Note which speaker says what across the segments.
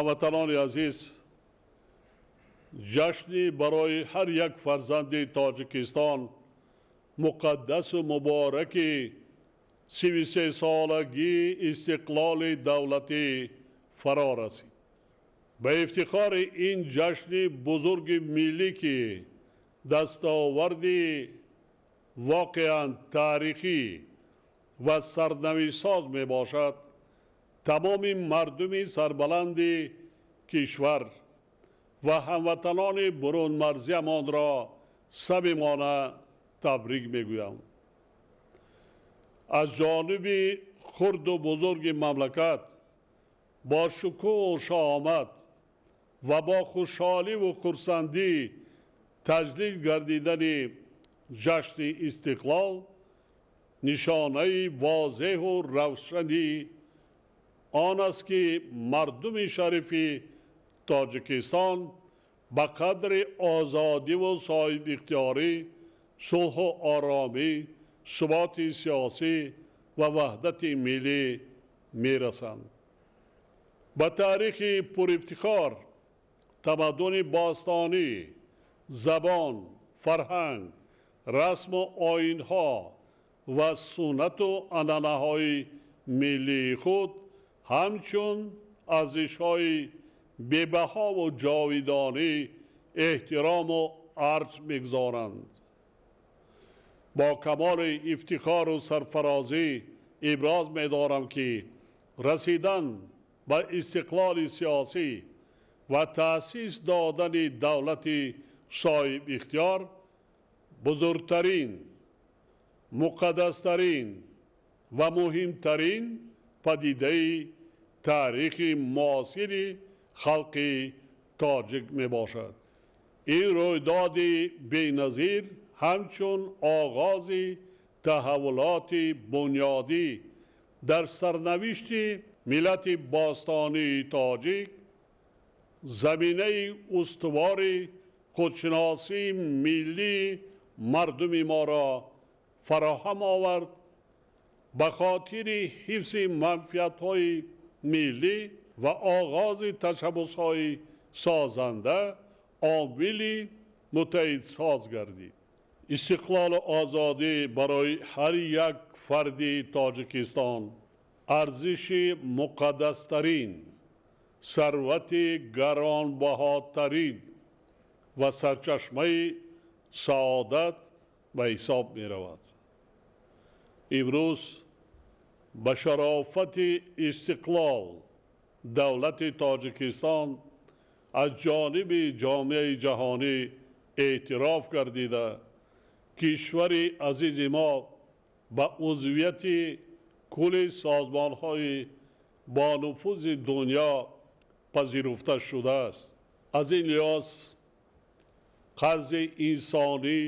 Speaker 1: Ҳамватанони азиз, ҷашни барои ҳар як фарзанди Тоҷикистон муқаддасу мубораки 33-солагии истиқлоли давлатӣ фаро расид. Ба ифтихори ин ҷашни бузурги миллӣ, ки дастоварди воқеан таърихӣ ва сарнавишсоз мебошад, тамоми мардуми сарбаланди кишвар ва ҳамватанони бурунмарзиямонро самимона табрик мегӯям. Аз ҷониби хурду бузурги мамлакат бо шукӯҳу шаҳомат ва бо хушҳоливу хурсандӣ таҷлил гардидани ҷашни истиқлол нишонаи возеҳу равшани он аст, ки мардуми шарифи Тоҷикистон ба қадри озодиву соҳибихтиёрӣ, сулҳу оромӣ, суботи сиёсӣ ва ваҳдати миллӣ мерасанд. Ба таърихи пурифтихор, тамаддуни бостонӣ, забон, фарҳанг, расму оинҳо ва суннату анъанаҳои миллии худ ҳамчун арзишҳои бебаҳову ҷовидонӣ эҳтирому арҷ мегузоранд. Бо камоли ифтихору сарфарозӣ иброз медорам, ки расидан ба истиқлоли сиёсӣ ва таъсис додани давлати соҳибихтиёр бузургтарин, муқаддастарин ва муҳимтарин падидаи таърихи муосири халқи тоҷик мебошад. Ин рӯйдоди беназир ҳамчун оғози таҳаввулоти бунёдӣ дар сарнавишти миллати бостонии тоҷик, заминаи устувори худшиносии миллии мардуми моро фароҳам овард, ба хотири ҳифзи манфиатҳои миллӣ ва оғози ташаббусҳои созанда омили муттаҳидсоз гардид. Истиқлолу озодӣ барои ҳар як фарди Тоҷикистон арзиши муқаддастарин, сарвати гаронбаҳотарин ва сарчашмаи саодат ба ҳисоб меравад. Имрӯз ба шарофати истиқлол давлати Тоҷикистон аз ҷониби ҷомеаи ҷаҳонӣ эътироф гардида, кишвари азизи мо ба узвияти кулли созмонҳои бонуфузи дунё пазируфта шудааст. Аз ин лиҳоз қарзи инсонӣ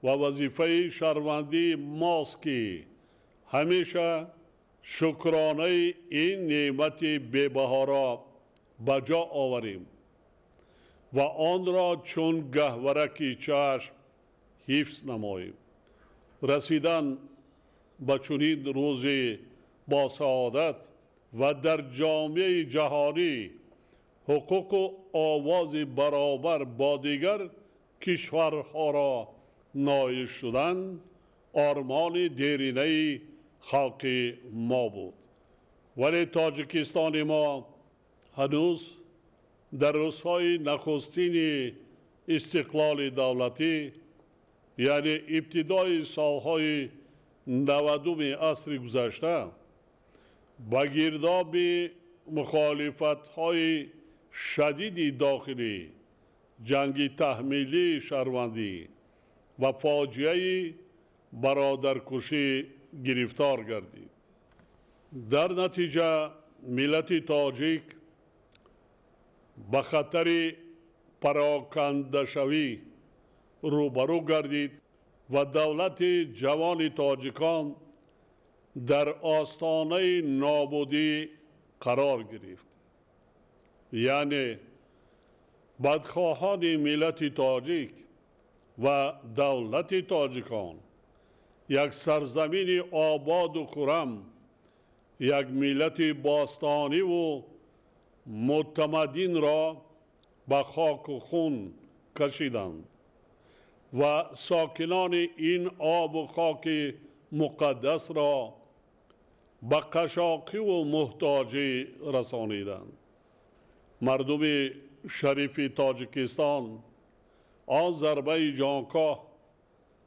Speaker 1: ва вазифаи шаҳрвандии мост, ки ҳамеша шукронаи ин неъмати бебаҳоро ба ҷо оварем ва онро чун гаҳвораки чашм ҳифз намоем. Расидан ба чунин рӯзи босаодат ва дар ҷомеаи ҷаҳонӣ ҳуқуқу овози баробар бо дигар кишварҳоро ноил шудан ормони деринаи халқи мо буд. Вале Тоҷикистони мо ҳанӯз дар рӯзҳои нахустини истиқлоли давлатӣ, яъне ибтидои солҳои 90-уми асри гузашта, ба гирдоби мухолифатҳои шадиди дохилӣ, ҷанги таҳмилии шаҳрвандӣ ва фоҷиаи бародаркушӣ гирифтор гардид. Дар натиҷа миллати тоҷик ба хатари парокандашавӣ рӯбарӯ гардид ва давлати ҷавони тоҷикон дар остонаи нобудӣ қарор гирифт. Яъне бадхоҳони миллати тоҷик ва давлати тоҷикон як сарзамини ободу хуррам, як миллати бостониву мутамаддинро ба хоку хун кашиданд ва сокинони ин обу хоки муқаддасро ба қашоқиву муҳтоҷӣ расониданд. Мардуми шарифи Тоҷикистон он зарбаи ҷонкоҳ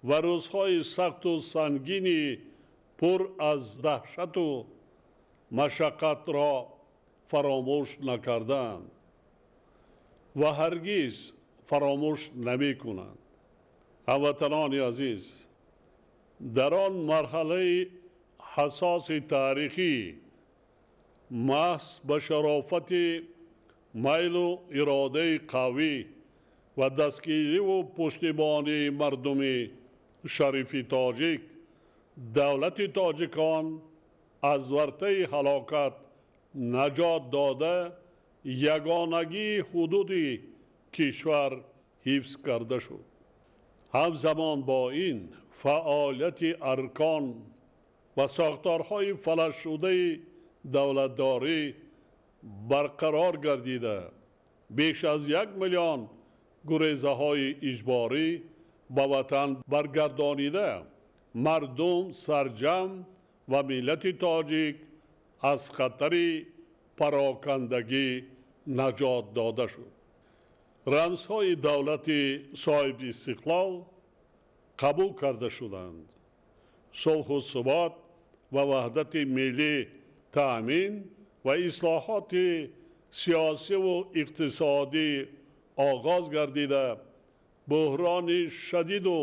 Speaker 1: ва рӯзҳои сахту сангини пур аз даҳшату машаққатро фаромӯш накарданд ва ҳаргиз фаромӯш намекунанд. Ҳамватанони азиз, дар он марҳалаи ҳассоси таърихӣ маҳз ба шарофати майлу иродаи қавӣ ва дастгириву пуштибонии мардуми шарифи тоҷик давлати тоҷикон аз вартаи ҳалокат наҷот дода, ягонагии ҳудуди кишвар ҳифз карда шуд. Ҳамзамон бо ин фаъолияти аркон ва сохторҳои фалаҷшудаи давлатдорӣ барқарор гардида, беш аз 1 миллион гурезаҳои иҷборӣ ба ватан баргардонида, мардум сарҷамъ ва миллати тоҷик аз хатари парокандагӣ наҷот дода шуд. Рамзҳои давлати соҳибистиқлол қабул карда шуданд. Сулҳу субот ва ваҳдати миллӣ таъмин ва ислоҳоти сиёсиву иқтисодӣ оғоз гардида, буҳрони шадиду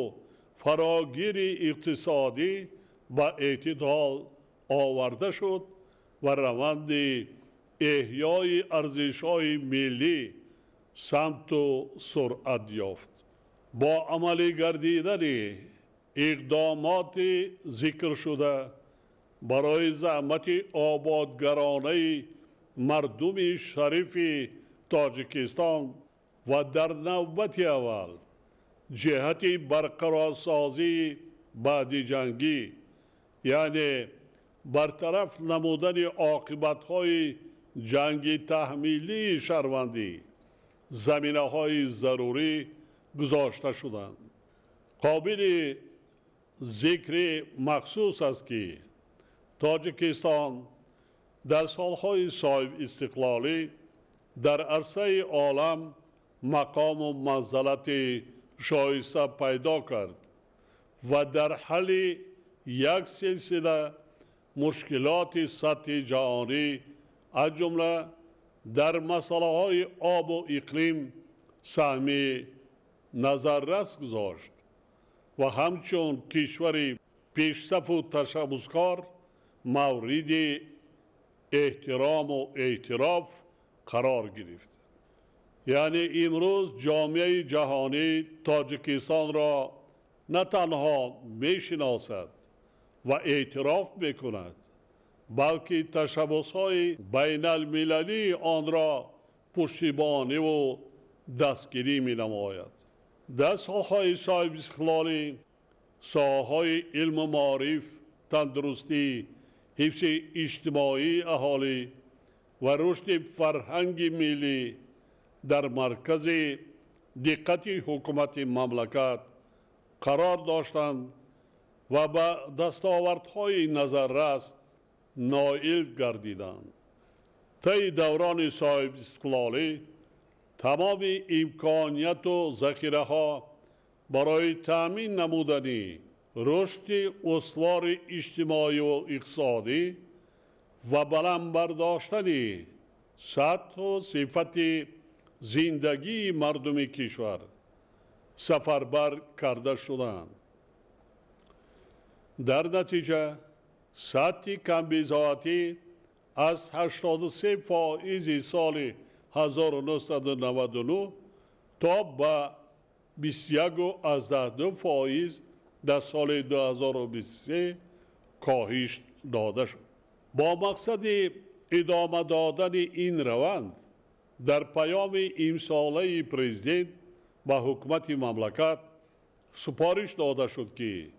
Speaker 1: фарогири иқтисодӣ ба эътидол оварда шуд ва раванди эҳёи арзишҳои миллӣ самту суръат ёфт. Бо амалӣ гардидани иқдомоти зикршуда барои заҳмати ободгаронаи мардуми шарифи Тоҷикистон ва дар навбати аввал ҷиҳати барқарорсозии баъдиҷангӣ, яъне бартараф намудани оқибатҳои ҷанги таҳмилии шаҳрвандӣ заминаҳои зарурӣ гузошта шуданд. Қобили зикри махсус аст, ки Тоҷикистон дар солҳои соҳибистиқлолӣ дар арсаи олам мақому манзалати шоиста пайдо кард ва дар ҳалли як силсила мушкилоти сатҳи ҷаҳонӣ, аз ҷумла дар масъалаҳои обу иқлим саҳми назаррас гузошт ва ҳамчун кишвари пешсафу ташаббускор мавриди эҳтирому эътироф қарор гирифт. Яъне имрӯз ҷомеаи ҷаҳонӣ Тоҷикистонро на танҳо мешиносад ва эътироф мекунад, балки ташаббусҳои байналмилалии онро пуштибониву дастгирӣ менамояд. Дар соҳаҳои соҳибистиқлолӣ, соҳаҳои илму маориф, тандурустӣ, ҳифзи иҷтимоии аҳолӣ ва рушди фарҳанги миллӣ дар маркази диққати ҳукумати мамлакат қарор доштанд ва ба дастовардҳои назаррас ноил гардиданд. Таи даврони соҳибистиқлолӣ тамоми имконияту захираҳо барои таъмин намудани рушди устувори иҷтимоию иқтисодӣ ва баланд бардоштани сатҳу сифати зиндагии мардуми кишвар сафарбар карда шуданд. Дар натиҷа сатҳи камбизоатӣ аз 83% соли 1999 то ба 21,2% дар соли 2023 коҳиш дода шуд. Бо мақсади идома додани ин раванд дар паёми имсолаи президент ба ҳукумати мамлакат супориш дода шуд, ки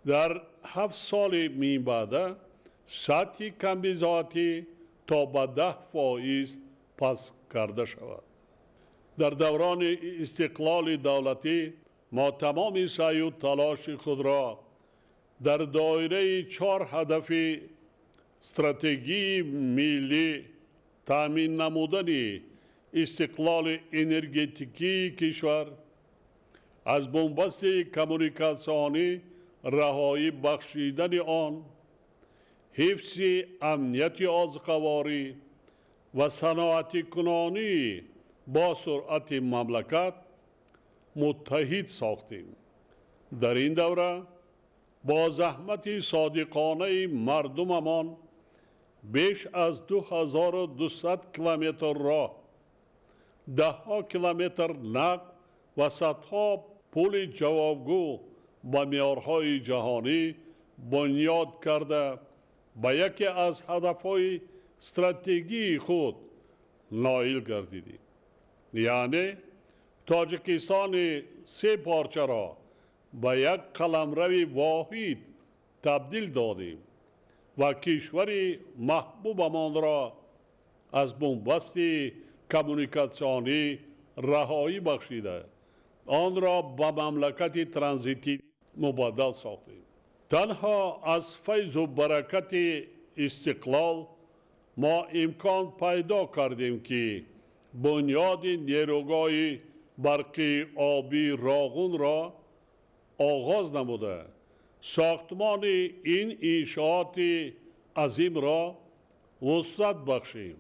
Speaker 1: дар 7 соли минбаъда сатҳи камбизоатӣ то ба 10% пас карда шавад. Дар даврони истиқлоли давлатӣ мо тамоми саъю талоши худро дар доираи 4 ҳадафи стратегии миллӣ таъмин намудани истиқлоли энергетикии кишвар, аз бунбасти коммуникатсионӣ раҳоӣ бахшидани он, ҳифзи амнияти озуқаворӣ ва саноатикунонӣ бо суръати мамлакат муттаҳид сохтем. Дар ин давра бо заҳмати содиқонаи мардумамон беш аз 2200 километр роҳ, даҳҳо километр нақл ва садҳо пули ҷавобгӯ ба меъёрҳои ҷаҳонӣ бунёд карда ба яке аз ҳадафҳои стратегии худ ноил гардидем. Яъне Тоҷикистони се порчаро ба як қаламрави воҳид табдил додем ва кишвари маҳбубамонро аз бунбасти коммуникатсионӣ раҳоӣ бахшида онро ба мамлакати транзитӣ мубаддал сохтем. Танҳо аз файзу баракати истиқлол мо имкон пайдо кардем, ки бунёди нерӯгоҳи барқи обии Роғунро оғоз намуда сохтмони ин иншооти азимро вусъат бахшем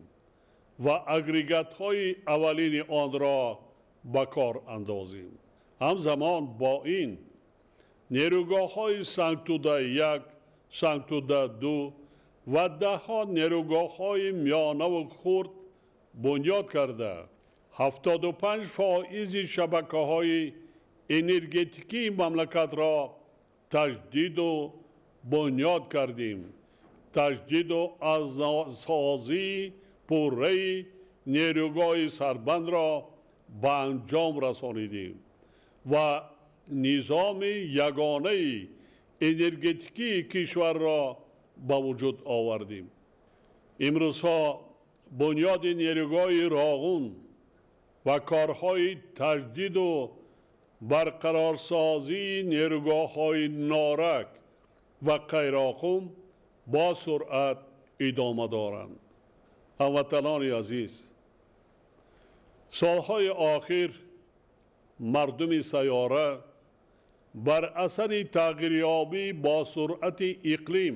Speaker 1: ва агрегатҳои аввалини онро ба кор андозем. Ҳамзамон бо ин нерӯгоҳҳои Сангтуда 1, Сангтуда 2 ва даҳҳо нерӯгоҳҳои миёнаву хурд бунёд карда 75% шабакаҳои энергетикии мамлакатро таҷдиду бунёд кардем. Таҷдиду азнавсозии пурраи нерӯгоҳи Сарбандро ба анҷом расонидем ва низоми ягонаи энергетикии кишварро ба вуҷуд овардем. Имрӯзҳо бунёди нерӯгоҳи Роғун ва корҳои таҷдиду барқарорсозии нерӯгоҳҳои Норак ва Қайроқум бо суръат идома доранд. Ҳамватанони азиз, солҳои охир мардуми сайёра бар асари тағйирёбӣ бо суръати иқлим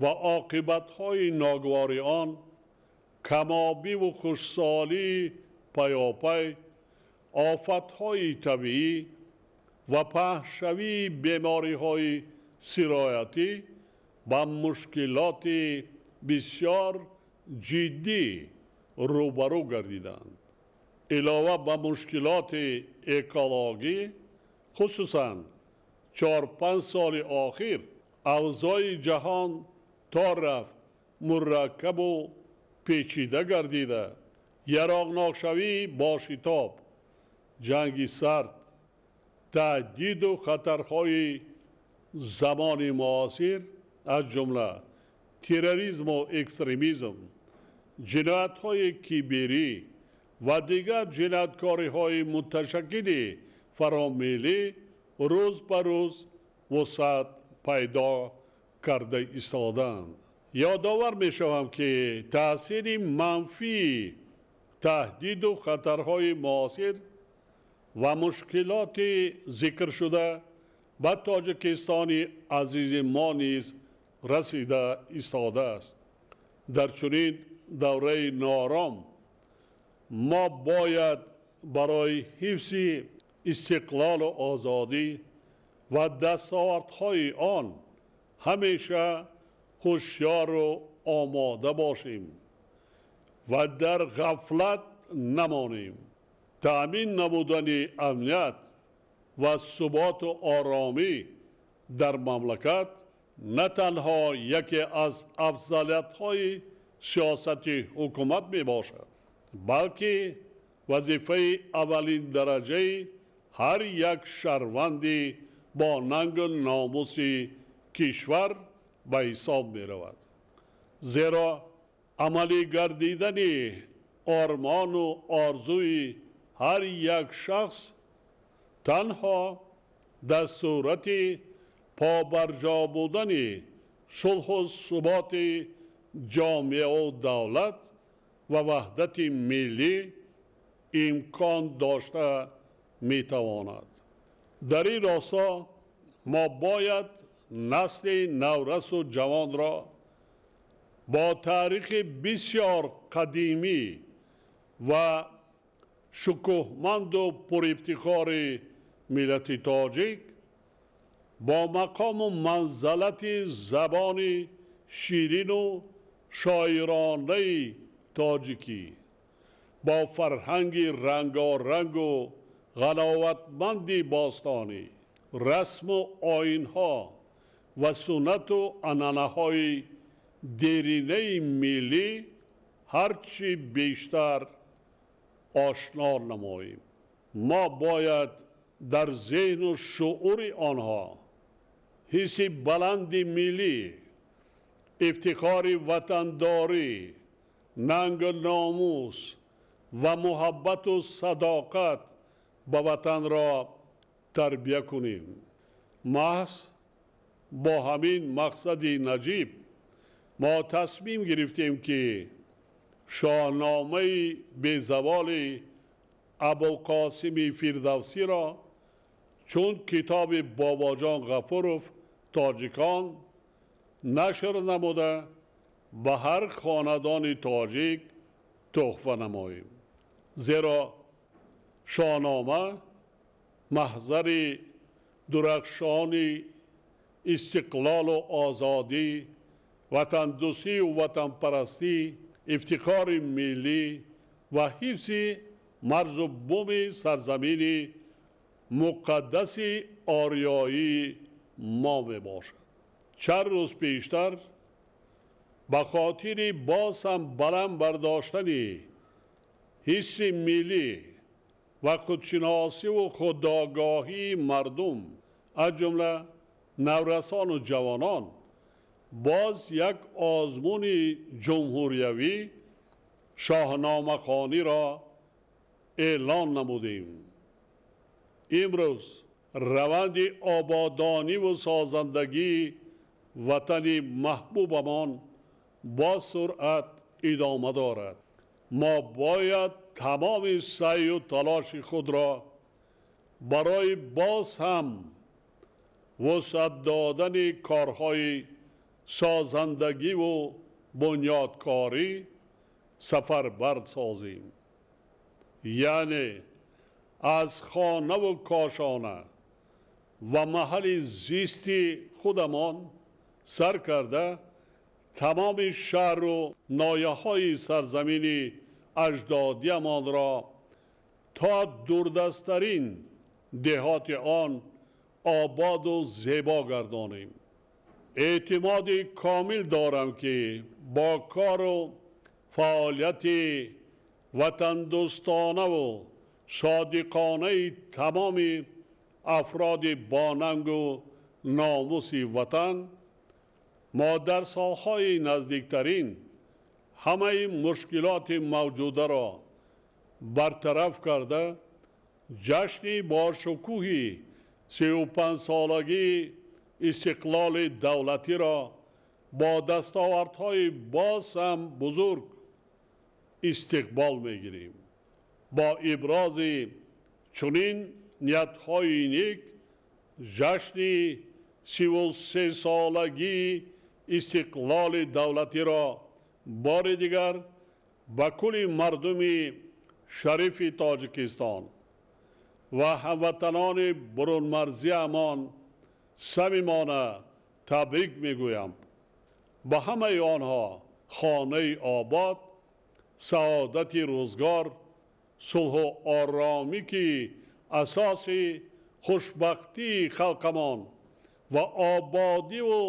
Speaker 1: ва оқибатҳои ногувори он камобиву хушсолии паёпай, офатҳои табиӣ ва паҳншавии бемориҳои сироятӣ ба мушкилоти бисёр ҷиддӣ рӯбарӯ гардиданд. Илова ба мушкилоти экологӣ, хусусан 4-5 соли охир авзои ҷаҳон то рафт мураккабу печида гардида, яроқнокшавӣ бо шитоб, ҷанги сард, таҳдиду хатарҳои замони муосир аз ҷумла терроризму экстремизм, ҷиноятҳои киберӣ ва дигар ҷинояткориҳои муташаккили фаромиллӣ рӯз ба рӯз вусъат пайдо карда истодаанд. Ёдовар мешавам, ки таъсири манфии таҳдиду хатарҳои муосир ва мушкилоти зикршуда ба Тоҷикистони азизи мо низ расида истодааст. Дар чунин давраи ноором мо бояд барои ҳифзи истиқлолу озодӣ ва дастовардҳои он ҳамеша ҳушёру омода бошем ва дар ғафлат намонем. Таъмин намудани амният ва суботу оромӣ дар мамлакат на танҳо яке аз афзалиятҳои сиёсати ҳукумат мебошад, балки вазифаи аввалиндараҷаи ҳар як шаҳрванди бо нангу номуси кишвар ба ҳисоб меравад. Зеро амалӣ гардидани ормону орзуи ҳар як шахс танҳо дар сурати побарҷо будани сулҳу суботи ҷомеаву давлат ва ваҳдати миллӣ имкон дошта метавонад. Дар ин росто мо бояд насли наврасу ҷавонро бо таърихи бисёр қадимӣ ва шукӯҳманду пурэфтихори миллати тоҷик, бо мақому манзалати забони ширину шоиронаи тоҷикӣ, бо фарҳанги рангорангу ғановатманди бостонӣ, расму оинҳо ва суннату анъанаҳои деринаи миллӣ ҳарчи бештар ошно намоем. Мо бояд дар зеҳну шуури онҳо ҳисси баланди миллӣ, ифтихори ватандорӣ, нангу номус ва муҳаббату садоқат ба ватанро тарбия кунем. Маҳз бо ҳамин мақсади наҷиб мо тасмим гирифтем, ки шоҳномаи безаволи Абулқосими Фирдавсиро чун китоби Бобоҷон Ғафуров тоҷикон нашр намуда, ба ҳар хонадони тоҷик тӯҳфа намоем. Зеро шоҳнома маҳзари дурахшони истиқлолу озодӣ, ватандӯстию ватанпарастӣ, ифтихори миллӣ ва ҳифзи марзу буми сарзамини муқаддаси ориёии мо мебошад. Чанд рӯз пештар ба хотири боз ҳам баланд бардоштани ҳисси миллӣ ва худшиносиву худогоҳии мардум, аз ҷумла наврасону ҷавонон, боз як озмуни ҷумҳуриявӣ шоҳномахониро эълон намудем. Имрӯз раванди ободониву созандагии ватани маҳбубамон бо суръат идома дорад. Мо бояд тамоми саъю талоши худро барои боз ҳам вусъат додани корҳои созандагиву бунёдкорӣ сафарбар созем. Яъне аз хонаву кошона ва маҳалли зисти худамон сар карда тамоми шаҳру ноҳияҳои сарзамини аҷдодиямонро то дурдасттарин деҳоти он ободу зебо гардонем. Эътимоди комил дорам, ки бо кору фаъолияти ватандӯстонаву содиқонаи тамоми афроди бонангу номуси ватан мо дар солҳои наздиктарин ҳамаи мушкилоти мавҷударо бартараф карда, ҷашни бошукӯҳи 35-солагии истиқлоли давлатиро бо дастовардҳои боз ҳам бузург истиқбол мегирем. Бо ибрози чунин ниятҳои нек ҷашни 33-солагии истиқлоли давлатиро бори дигар ба кулли мардуми шарифи Тоҷикистон ва ҳамватанони бурунмарзиамон самимона табрик мегӯям. Ба ҳамаи онҳо хонаи обод, саодати рӯзгор, сулҳу оромӣ, ки асоси хушбахтии халқамон ва ободиву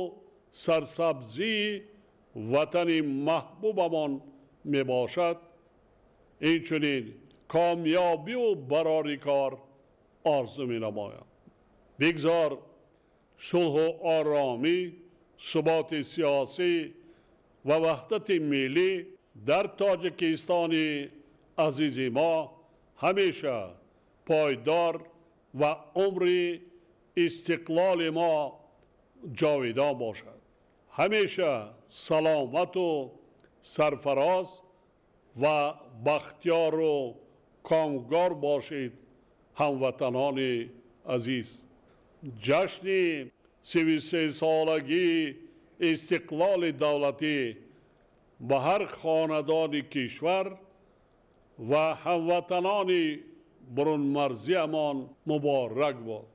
Speaker 1: сарсабзии ватани маҳбубамон мебошад, инчунин комёбиву барори кор орзу менамоям. Бигзор сулҳу оромӣ, суботи сиёсӣ ва ваҳдати миллӣ дар Тоҷикистони азизи мо ҳамеша пойдор ва умри истиқлоли мо ҷовидон бошад. Ҳамеша саломату сарфароз ва бахтиёру комгор бошед, ҳамватанони азиз. Ҷашни 33-солагии истиқлоли давлатӣ ба ҳар хонадони кишвар ва ҳамватанони бурунмарзиямон муборак бод.